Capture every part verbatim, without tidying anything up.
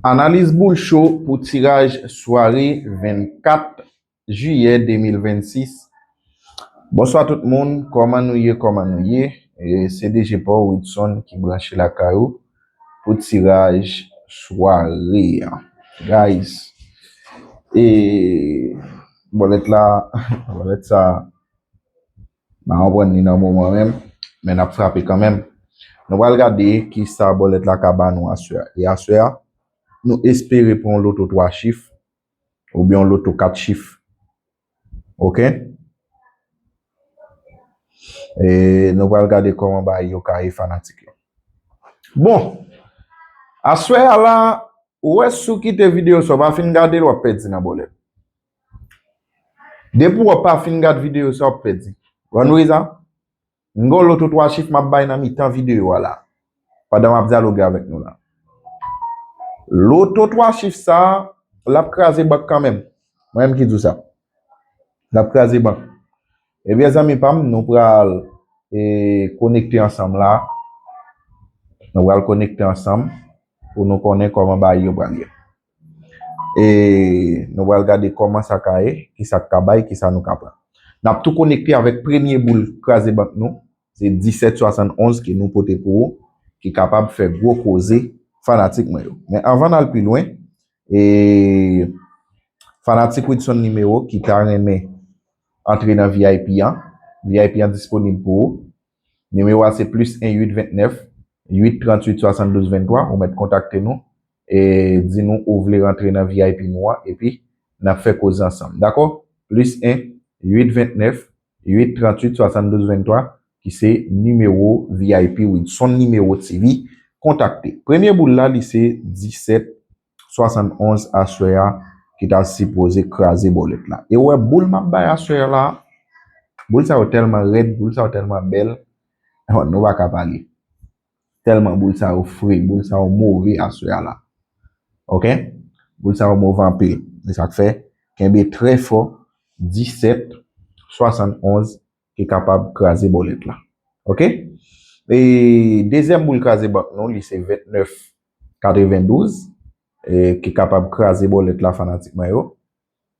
Analiz boul cho pou tiraj sware vennkat jiyè de mil vennsis. Bonswa tout moun, kòman nou ye, kòman nou ye? E se D J Paul Wilson ki branche lakay ou pou tiraj sware a. Guys, e bòlèt la, bòlèt sa, m pa konprann li nan moman menm, men n ap frape kanmenm. Nou pral gade ki sa bòlèt la ka ba nou aswè a. E aswè a, nou espere pran yon loto twa chif oubyen yon loto kat chif. Oke? E nou pral gade kòman bagay yo ka ye, fanatik yo. Bon, aswè a la, ou wè, si w kite videyo sa, w pa fin gade l, w ap pèdi nan bòlèt. Depi w pa fin gade videyo sa, w ap pèdi. Ou konn rezon? M gen yon loto twa chif m ap bay nan mitan videyo a la, pandan m ap dyaloge avèk nou la. Loto twa chif sa a, l ap kraze bank kanmenm. Mwen menm ki di w sa. L ap kraze bank. Ebyen, zanmi pa m, nou pral, e, konekte ansanm la. Nou pral konekte ansanm pou nou konnen kòman bagay yo pral ye. E nou pral gade kòman sa ka ye, ki sa k ka bay, ki sa nou ka pran. N ap tou konekte avèk premye boul kraze bank nou, se disèt swasannonz ke nou pote pou ou, ki kapab fè gwo koze, fanatik mwen yo. Men anvan n al pi lwen, e fanatik Wilson Nimewo ki ta renmen antre nan V I P an, V I P an disponib pou ou. Nimewo a se plis en uit ventnèf uit tranntuit swasanndouz venntwa. Ou mèt kontakte nou e di nou ou vle rantre nan V I P nou an, epi n ap fè koze ansanm. Dakò? Plis en uit ventnèf uit tranntuit swasanndouz venntwa, ki se nimewo V I P Wilson Nimewo T V. Kontakte. Premye boul la, li se disèt swasannonz aswè a, ki ta sipoze kraze bòlèt la. E ou wè boul m ap bay aswè a la, boul sa yo tèlman rèd, boul sa yo tèlman bèl, nou pa ka pale. Tèlman boul sa yo fre, boul sa yo move aswè a la. Oke? Boul sa yo move anpil. Se sa k fè, kenbe trè fò, disèt swasannonz ki kapab kraze bòlèt la. Oke? E dezyèm boul kraze bank nou, li se ventnèf katrevendouz, e ki kapab kraze bòlèt la, fanatik mwen yo.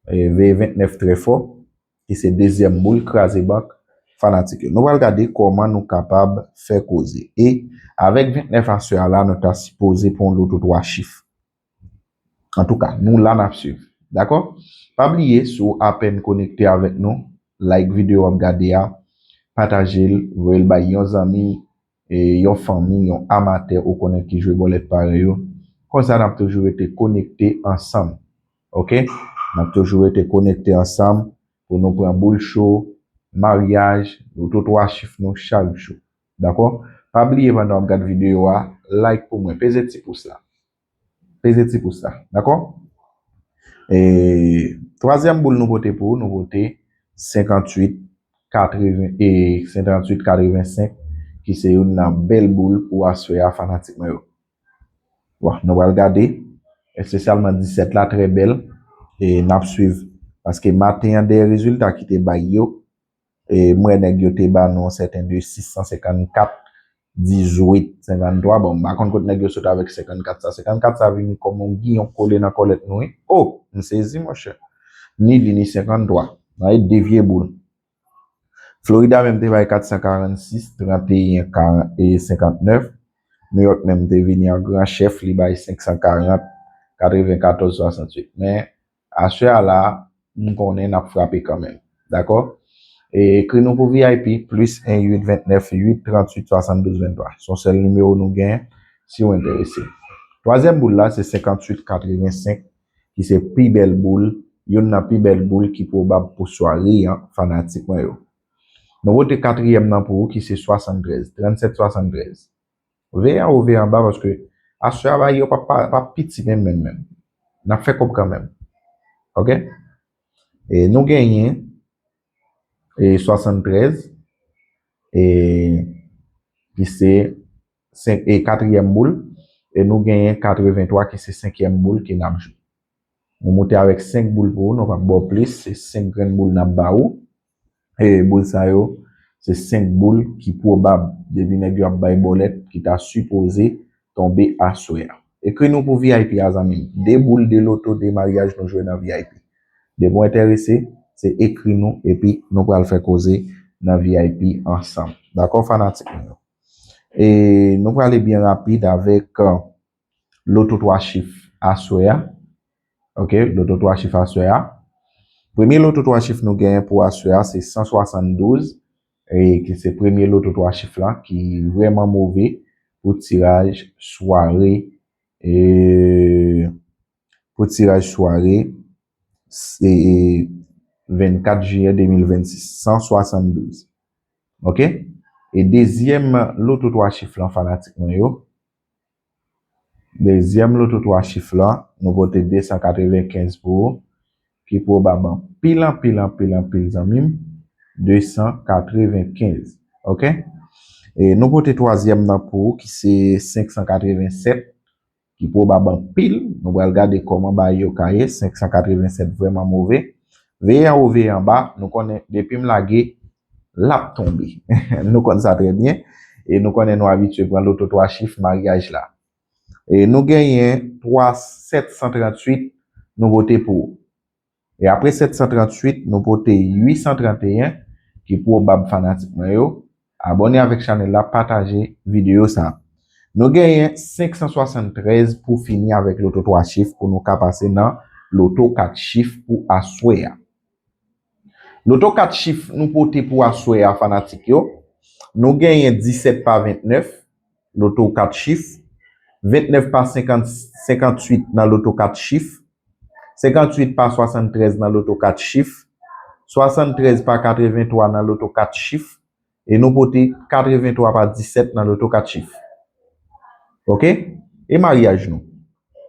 E veye ventnèf trè fò, ki se dezyèm boul kraze bank, fanatik yo. Nou pral gade kòman nou kapab fè koze. E avèk ventnèf aswè a la, nou ta sipoze pran yon loto twa chif. Antouka, nou la, n ap swiv. Dakò? Pa bliye, si w apèn konekte avèk nou, like videyo w ap gade a, pataje l, voye l bay yon zanmi, e yon fanmi, yon amatè ou konnen ki jwe bòlèt parèy ou. Konsa, n ap toujou rete konekte ansanm. Oke? N ap toujou rete konekte ansanm pou nou pran boul cho, maryaj, loto twa chif nou chak jou. Dakò? Pa bliye, pandan w ap gade videyo a, like pou mwen, peze ti pous la. Peze ti pous la, dakò? E twazyèm boul nou pote pou ou, nou pote senkanntuit katreven, e senkanntuit katrevensenk, ki se youn nan bèl boul pou aswè a, fanatik mwen yo. Bon, nou pral gade, espesyalman disèt la, trè bèl, e n ap swiv, paske maten an, dèyè rezilta ki te bay yo, e m wè nèg yo te ba nou yon sèten de sis san senkannkat, dizuit senkanntwa. Bon, m pa konn kot nèg yo sot avèk senkannkat sa. Senkannkat sa vini kòm yon giyon kole nan kòlèt nou, wi. O, m sezi, monchè. Ni li, ni senkannntwa. Nan e de vye boul. Florida menm te bay kat san karannsis, tranteyen, karant e senkantnèf. New York menm te vini an gran chèf, li bay senk san karant, katrevenkatòz, swasanntuit. Men, aswè a la, m konnen n ap frape kanmenm. Dakò? E ekri nou pou V I P, plis en uit ventnèf uit tranntuit swasanndouz venntwa. Se yon sèl nimewo nou genyen, si w enterese. Twazyèm boul la, se senkanntuit katrevensenk, ki se pi bèl boul, youn nan pi bèl boul ki pwobab pou sware an, fanatik mwen yo. Nou pote katriyèm nan pou ou, ki se swasanntrèz, trannsèt swasanntrèz. Veye anwo, veye anba, paske aswè a, bagay yo p ap, p ap piti menm, menm, menm. N ap fè kòb kanmenm. Oke? E nou genyen, e, swasanntrèz, e, ki se senk, e, katriyèm boul, e nou genyen katreventwa, ki se senkyèm boul ke n ap jwe. Nou moute avèk senk boul pou ou, nou p ap ba w plis, se senk grenn boul n ap ba ou. E boul sa yo, se senk boul ki pwobab, depi nèg yo ap bay bòlèt, ki ta sipoze tonbe aswè a. Ekri nou pou V I P a, zanmi m. De boul, de loto, de maryaj nou jwe nan V I P. Depi w enterese, se ekri nou epi nou pral fè koze nan V I P ansanm. Dakò, fanatik mwen yo? E nou prale byen rapid avèk, euh, loto twa chif aswè a. Ok, loto twa chif aswè a. Premye loto twa chif nou genyen pou aswè a se san swasanndouz, e ki se premye loto twa chif la ki vrèman move pou tiraj sware, e pou tiraj sware, se vennkat jiyè de mil vennsis, san swasanndouz. Ok? E dezyèm loto twa chif lan, fanatik mwen yo. Dezyèm loto twa chif lan, nou pote de san katrevenkenz pou ou, ki pwobab anpil, anpil, anpil, anpil, zanmi m. De san katrevenkenz. Ok? E nou pote twazyèm nan pou ou, ki se senk san katrevensèt, ki pwobab anpil. Nou pral gade kòman bagay yo ka ye. Senk san katrevensèt vrèman move. Veye anwo, veye anba. Nou konnen depi m lage, l ap tonbe. Nou konn sa trè byen. E nou konnen nou abitye pran loto twa chif maryaj la. E nou genyen twa sèt san tranntuit nou pote pou ou. E apre sèt san tranntuit, nou pote uit san trannteyen, ki pwobab, fanatik mwen yo. Abòne avèk chanèl la, pataje videyo sa. Nou genyen senk san swasanntrèz pou fini avèk loto twa chif pou nou ka pase nan loto kat chif pou aswè a. Loto kat chif nou pote pou aswè a, fanatik yo. Nou genyen disèt pa ventnèf, loto kat chif. Ventnèf pa senkant, senkantuit nan loto kat chif. Senkantuit pa swasanntrèz nan loto kat chif. Swasanntrèz pa katreventwa nan loto kat chif. E nou pote katreventwa pa disèt nan loto kat chif. Ok? E maryaj nou?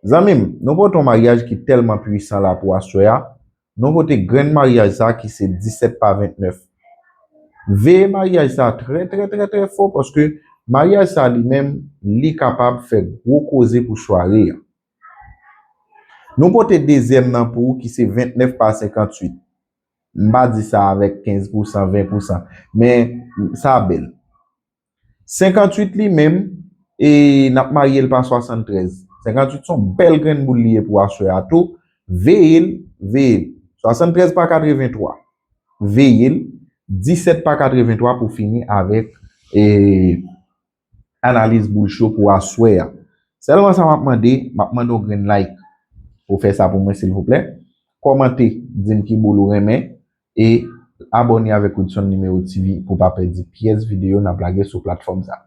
Zanmi m, nou pote yon maryaj ki tèlman pwisan la pou aswè a. Nou pote grenn maryaj sa ki se disèt pa ventnèf. Veye maryaj sa trè, trè, trè, trè fò, paske maryaj sa li menm, li kapab fè gwo koze pou sware a. Nou pote dezyèm nan pou ou ki se ventnèf pa senkantuit. M pa di sa avèk kenz pousan, ven pousan, men sa bèl. Senkantuit li menm, e n ap marye l pa swasanntrèz. Senkantuit se yon bèl grenn boul li ye pou aswè a tou. Veye l, veye l. Swasanntrèz pa katreventwa. Veye l. Disèt pa katreventwa pou fini avèk, e, analiz boul cho pou aswè a. Sèlman sa m ap mande, m ap mande yon grenn like. Ou fè sa pou mwen, silvouplè. Kòmante, di m ki boul ou renmen. E abòne avèk Woodson Numéro T V pou pa pèdi pyès videyo n ap lage sou platfòm sa.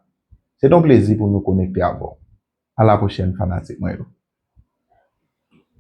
Se t on plezi pou nou konekte avè w. A la pwochèn, fanatik mwen yo.